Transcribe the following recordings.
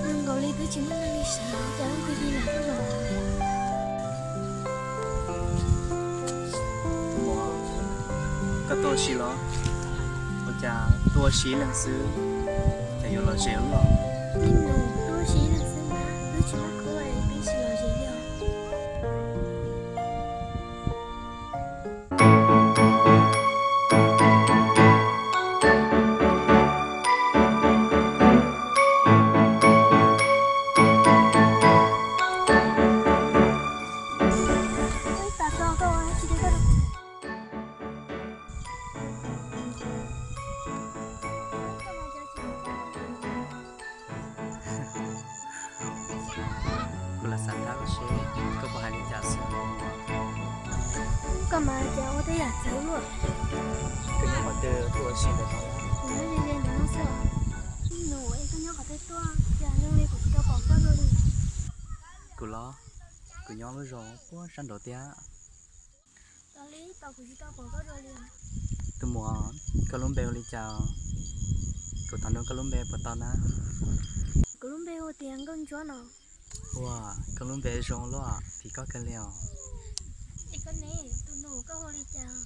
Zoo nkaus li twb tsis muaj neeg li sav, cas leej twg li lam tuaj los. Tus muam, koj tuaj ua si los? Ua cas tuaj ua si ib leeg xwb, cas yuav lom zem ua luaj? Tuaj ua si ib leeg xwb mas, twb tsis muaj khub, twb tsis lom zem li os. Kuv lam xav tab seb koj puas hais li cas xwb. Koj mas cas ua tej yam txawv luaj. Koj nyob qhov twg tuaj ua si ntawm no? Kuv nyob ze ze ntawm no xwb. Nus, es koj nyob qhov twg tuaj, cas zoo li kuv tsis tau pom koj dua li. Kuv los, kuv nyob lub zos puag sab nraud tiag. Tos li, tos kuv tsis tau pom koj dua li. Tus muam, koj lub npe hu li cas? Kuv thov nug koj lub npe puas tau na? Kuv lub npe hu tias Nkauj Ntsuab no. Ua, koj lub npe zoo luaj, phim koj kawg li os. Es koj ne, tus nus koj hu li cas?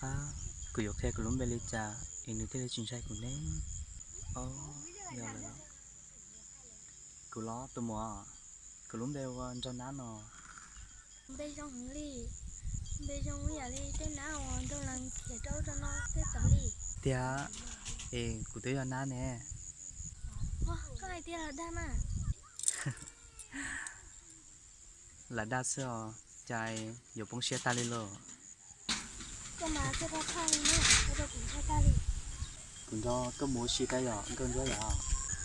Ab, kuv yuav qhia kuv lub npe li cas es nws thiaj li tsis ntshai kuv ne? Ob, yog lawm. Kuv los tus muam, kuv lub npe ua Nraug Nab no. Npe zoo heev li, npe zoo ib yam li tej nab uas nraug lees khiav rau ub rau no tej tod li. Tiag, es kuv twb yog nab ne. Koj hais tiag los dag mas? Lam dag xwb os, cas yuav poob siab tag li lauj. Koj mas thiaj poob tag li na, ua rau kuv ntshai tag li. Kuv nrog koj mus ua si tau yom Nkauj Ntsuab yom?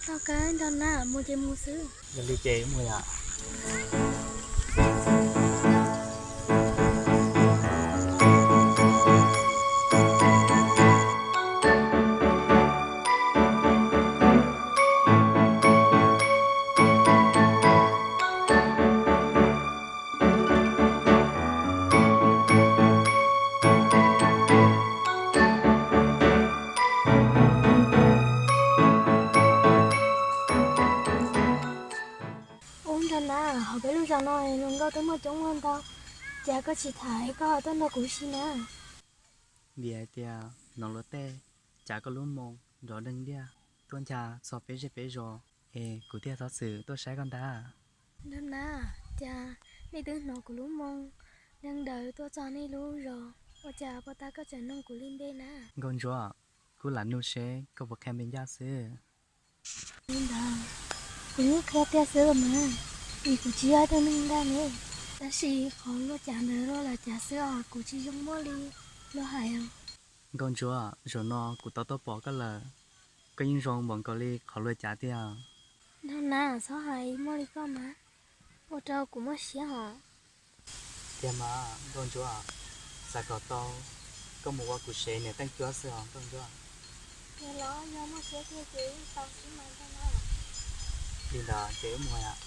Tau kawg, nrog nab mus ces mus xwb. Yog li ces mus yom. Ub, Nraug Nab, hauv peb lub zos no hluas nkauj twb muaj coob muaj ntau, cas koj tsis tham koj ho tuaj nrog kuv ua si na? Vim hais tias hnov luag tej cav koj lub moo nrov deeg diaj tuaj ncha txog peb zej peb zos, es kuv thiaj thov xwm tuaj saib koj ntag. Nraug Nab, cas nej twb hnov kuv lub moo deeg daws tuaj txog nej lub zos, ua cas puag ta koj tseem nug kuv li npe na? Nkauj Ntsuab, kuv lam nug seb koj puas qhia npe ncaj xwb. Li ntawd, kuv yeej qhia tiag xwb los mas, vim kuv tsis yog ib tug neeg dag ne. Tab sis qhov luag cav ntawd luag lam cav xwb os, kuv tsis zoo muaj li luag hais os. Nkauj Ntsuab, zaum no kuv tau tuaj pom koj lawm, koj yeej zoo npaum nkaus li qhov luag cav tiag. Nraug Nab, txhob hais muaj li koj mas, ua rau kuv mob siab hos. Tiag mas Nkauj Ntsuab, xav kom tau koj mus ua kuv sev niam teej cuab xwb os Nkauj Ntsuab. Yog los yog muaj siab tiag ces tau xwb mas Nraug Nab. Li ntawd ces wb mus os.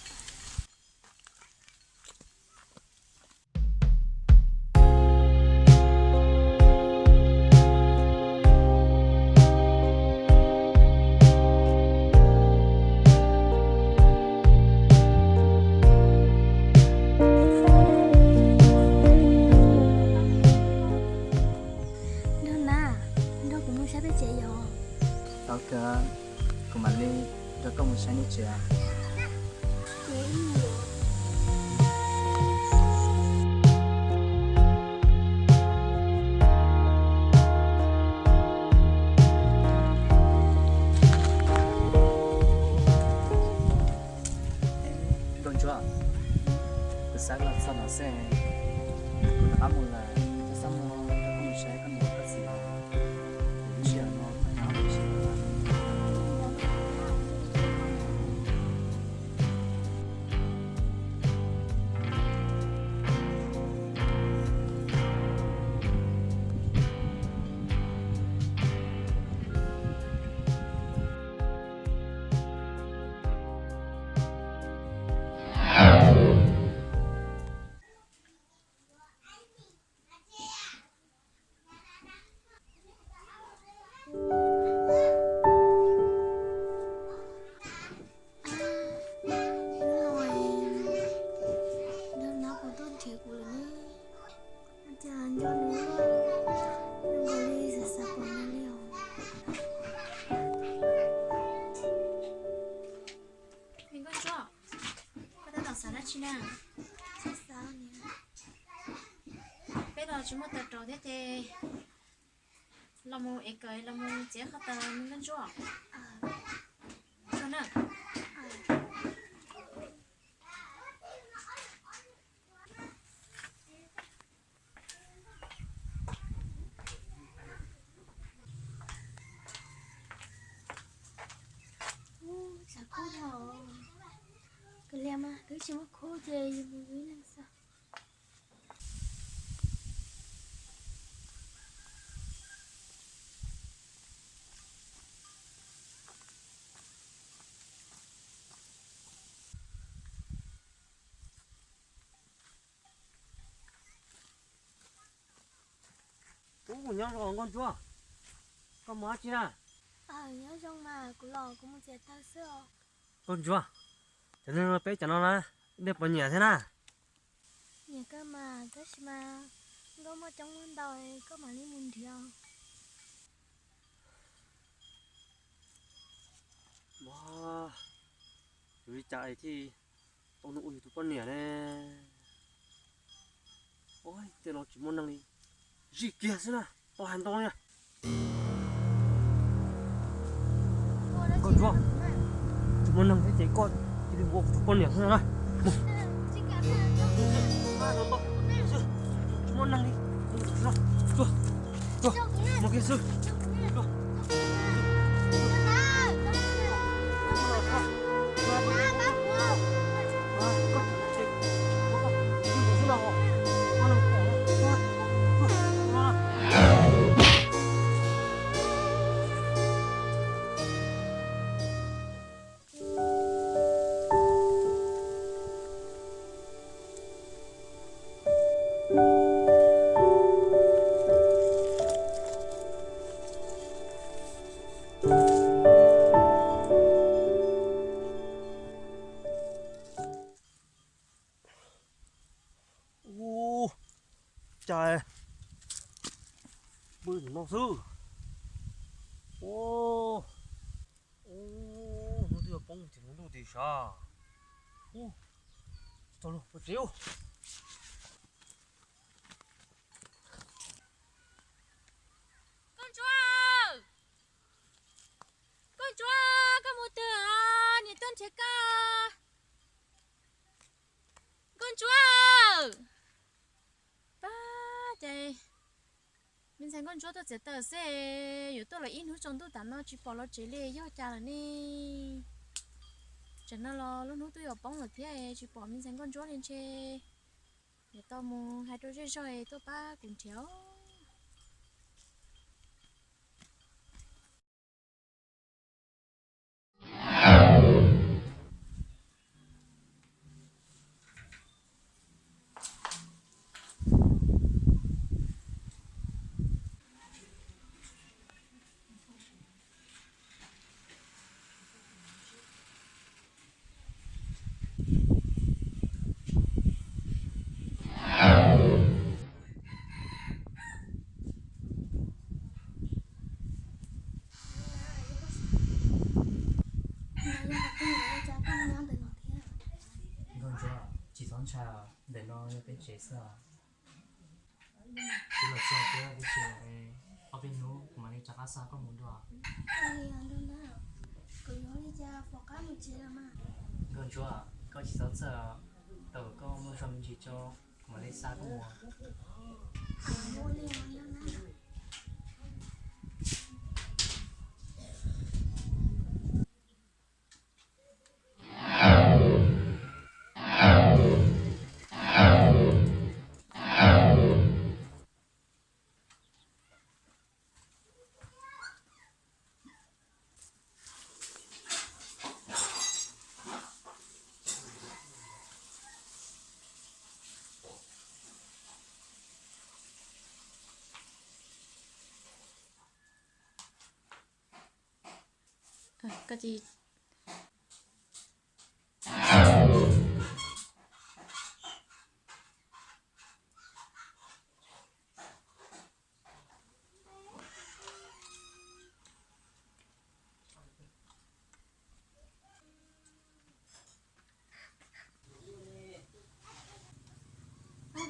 Ces Nkauj Ntsuab, kuv xav los txog no xwb, kuv rov qab mus lawm, koj txhob muab rau kuv mus saib koj niam koj txiv lawm. Lub sij hawm no kuv Nrog nab puas tuaj nrhiav kuv lawm ne? Cas nco nws, nco nkaus li xav xav pom nws li os. Me Nkauj Ntsuab, koj tab tom xav dab tsi na? Xav xav niam. Peb los tsis muaj taws rauv thiab ces los mus ev kawm los mus txiav qhov taws me Nkauj Ntsuab. Tso na. Ub, tshav kub dhau. Kawg liam mas twb tsis muaj khub ces yus mus yus ib leeg xwb. Ub, nyob zoo Nkauj Ntsuab, koj mus dab tsi na? Nyob zoo mas kuv los kuv mus txiav taws xwb os. Nkauj Ntsuab, cov neeg peb cov no na, nej puas nyiam thiab na? Nyiam kawg mas, tab sis mas nkauj muaj coob muaj ntau koj mam li mus nrhiav. Yus li cas es thiaj tau nws ua yus tus poj niam ne? Ua tej no tsis muaj neeg li, zij kiag xwb na, tau hais ntau na. Nkauj Ntsuab, tsis muaj neeg thiab ces koj cia li ua kuv tus poj niam xwb na. Mus. Tsis muaj neeg li. Mus kiag xwb. Ub, cas pw no xwb. Ub, ub, hnub twb yuav poob tim lub ntuj tim sav. Ub, tsis tau luag pw tsev ub. Nkauj Ntsuab! Nkauj Ntsuab, koj mus twg os? Niam tuaj nrhiav koj. Nkauj Ntsuab! Pab, cas me ntxhais Nkauj Ntsuab tuaj txiav taws xwb, yuav tuaj los ib hnub tsaus ntuj tas no tsis pom los tsev li, yog cas lawm ne? Tsam no los lub hnub twb yuav poob lawm thiab tsis pom me ntxhais Nkauj Ntsuab li ntshe yuav tau mus hais rau zej zog es tuaj pab kuv nrhiav. Ntshai, ntawm no yog peb tsev xwb. Twb los txog thiab, ib tsam ob peb hnub kuv mam li rov qab xa koj mus dua. Nkauj Ntsuab, koj tsis txhob txhawj, thaum koj muaj zog me ntsis tso, kuv mam li xa koj mus. Koj tsis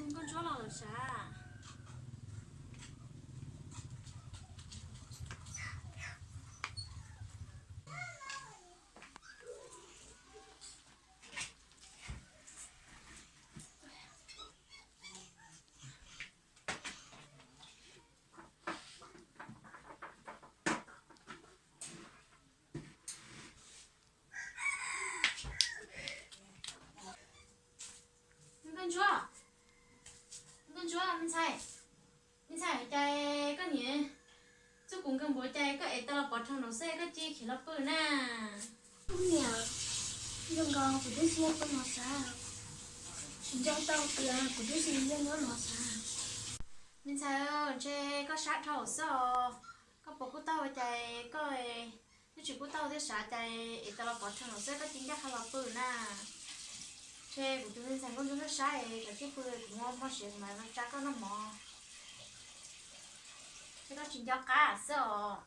Nkauj Ntsuab los lawm sav. Nkauj Ntsuab, Nkauj Ntsuab, me ntxhais, me ntxhais, cas koj niam txuj kuv nkaus npaum cas koj ev tau los pov rhees nraud xwb koj cia li khiav los pw na? Niam, zoo nkaus kuv twb tsis yog pw no sav, tsis nco tau tias kuv twb tsis yog nyob no sav. Me ntxhais, ntshe koj sab dhau xwb os. Koj puas kub taub hau cas koj twb tsis kub taub hau thiab sav, cas ev tau los pov rhees nraud xwb koj cia li ncaj qha los pw na? Ntshe kuv tus me ntxhais Nkauj Ntsuab sab sab es koj cia li pw, kuv muab hmo siav kuv mam li tsa koj noj mov. Ntshe koj tsis nco qab xwb os.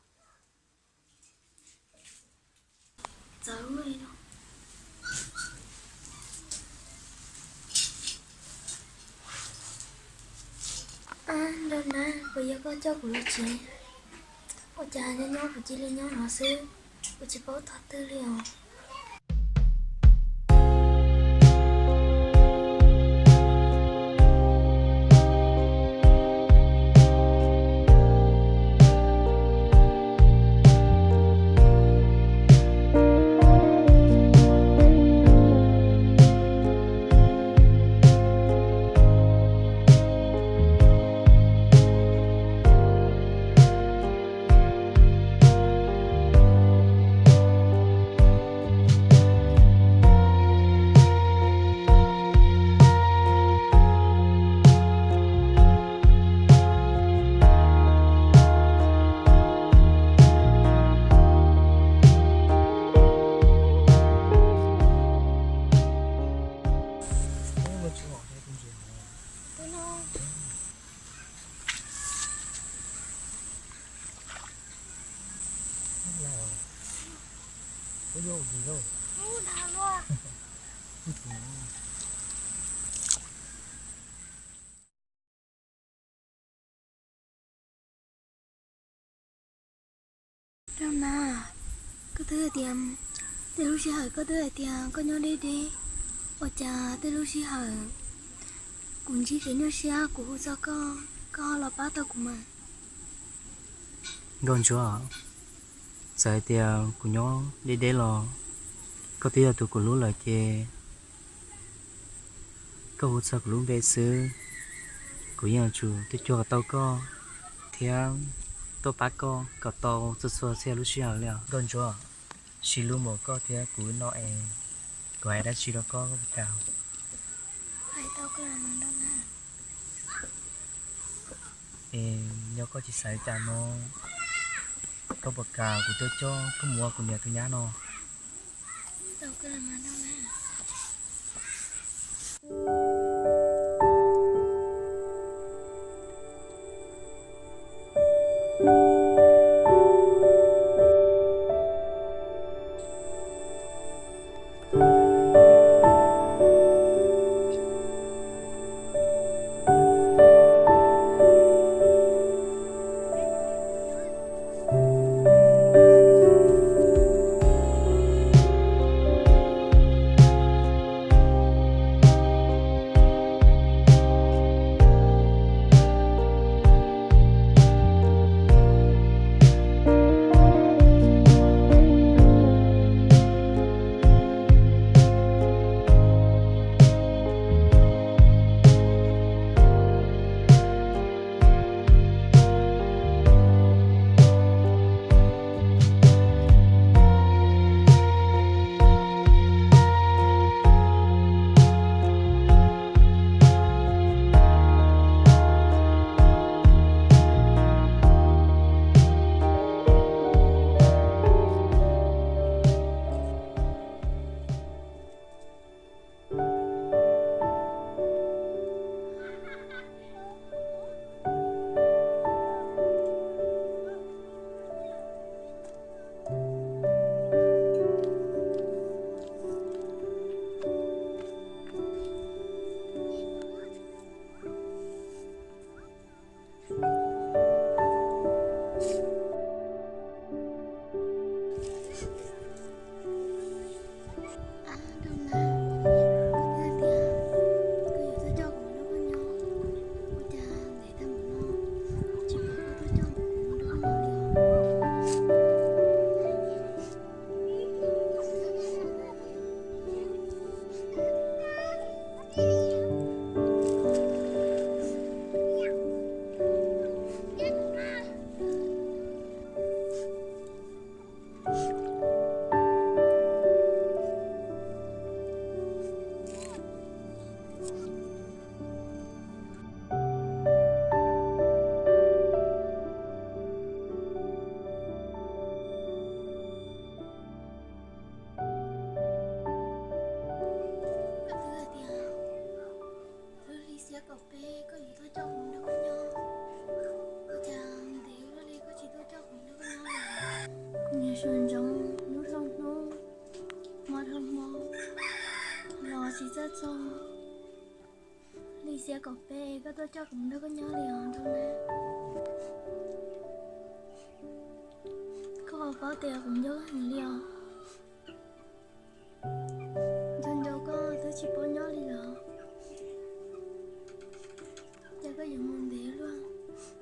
Txawv li no. Ab, Nkauj Nab, puas yog koj coj kuv los tsev? Ua cas nyob nyob kuv cia li nyob no xwb, kuv tsis paub tog twg li os. Nkauj Nab, koj twb hais tias, tej lub sij hawm koj twb hais tias koj nyob deb deb, ua cas tej lub sij hawm kuv ntsib kev nyuaj siab kuv hu txog koj, koj los pab tau kuv mas. Nkauj Ntsuab, txawm hais tias kuv nyob deb deb los koj twb yog tus kuv hlub lawm ces koj hu txog kuv lub npe xwb, kuv yeej yuav tsum tuaj cuag kom tau koj thiab tuaj pab koj kom tau txhua txhua txhia lub sij hawm li os Nkauj Ntsuab. Sib hlub npaum koj thiab kuv no es kuv hais dab tsi rau koj koj puas kam? Es yog koj tsis xav li cas no, koj puas kam kuv tuaj coj koj mus ua kuv niam tus nyab no? Suav ntsoov hnub dhau hnub, hmo dhau hmo, los tsis txawj txog. Li xiab kaum peb koj tuaj coj kuv nrog koj nyob li os nraug nab. Koj puas paub tias kuv nco koj heev li os. Nco nco koj twb tsis paub nyob li los. Cas koj yuav mus ntev luaj,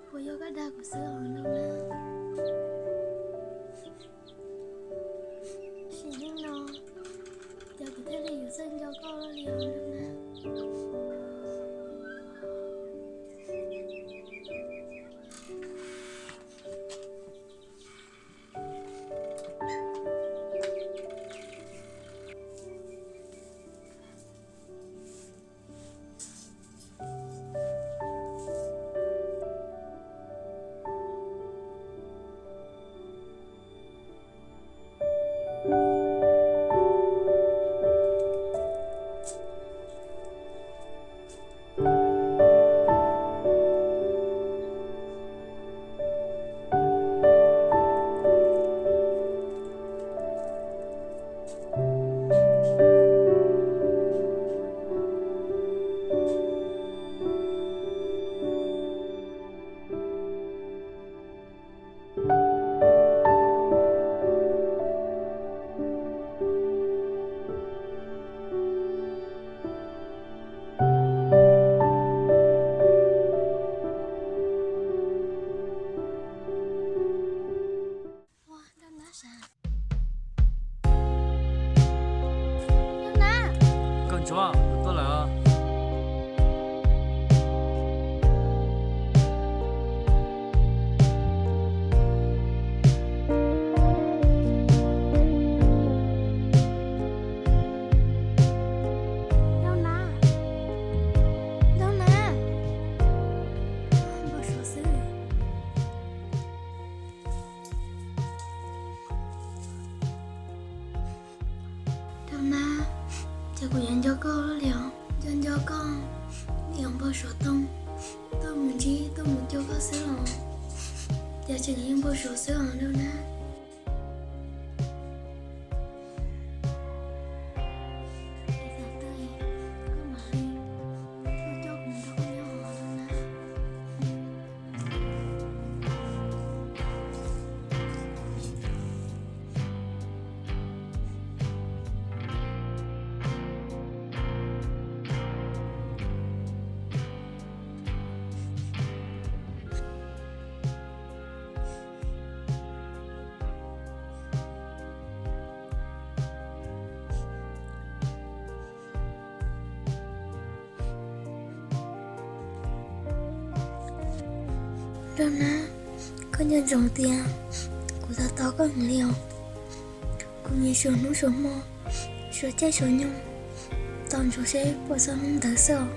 puas yog koj dag kuv xwb os nraug nab? Sim neej no, cas kuv thiaj li yuav txawj nco koj li os nraug nab? Nraug nab, nraug nab. Nkauj Ntsuab, kuv tuaj lawm. Nraug nab, nraug nab, npau suav xwb. Nraug nab, ces kuv yuav nco koj li os, nco nco koj li os npau suav too, tuaj mus ntsib tuaj mus cuag koj xwb los, ces tseem yeej npau suav xwb os nraug nab. Nraug nab, koj nco ntsoov tias kuv tos tos koj heev li os. Kuv nim suav hnub suav hmo, suav caij suav nyoog, tos ntsoov seb puas txog hnub ntawd xwb os.